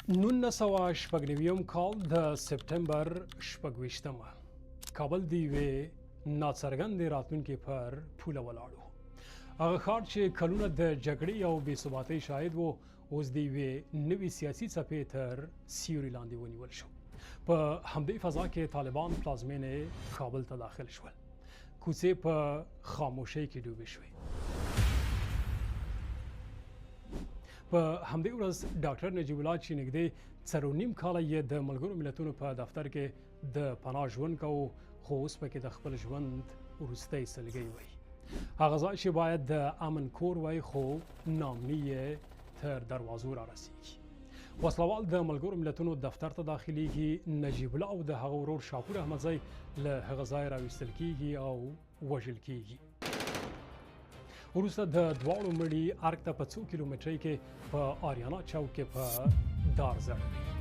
1996 کال د سپټمبر 26مه، کابل د یوې ناڅرګندې راتلونکې پر پوله ولاړ و. هغه ښار چې کلونه د جګړې او بې ثباتۍ شاهد و، اوس د یوې نوې سیاسي څپې تر سیوري لاندې ونیول شو. په همدې فضا کې طالبان پلازمېنې کابل ته داخل شول. کوڅې په خاموشۍ کې ډوبې شوې. په همدې ورځ ډاکټر نجیب الله چې نږدې 4.5 کاله یې د ملګرو ملتونو په دفتر کې د پناه ژوند کاوه، خو اوس پکې د خپل ژوند وروستۍ سلګۍ وایي. هغه ځای چې باید د امن کور وای، خو ناامني یې تر دروازو را رسیږي. وسلوال د ملګرو ملتونو دفتر ته داخليږي. نجیب الله او د هغه ورور شاپور احمدزی له هغه ځای راوستل کیږي او وژل کیږي. وروسته د دواړو مړي ارګ ته په څو کیلومترۍ کې په آریانا چوک کې په دار ځړوي.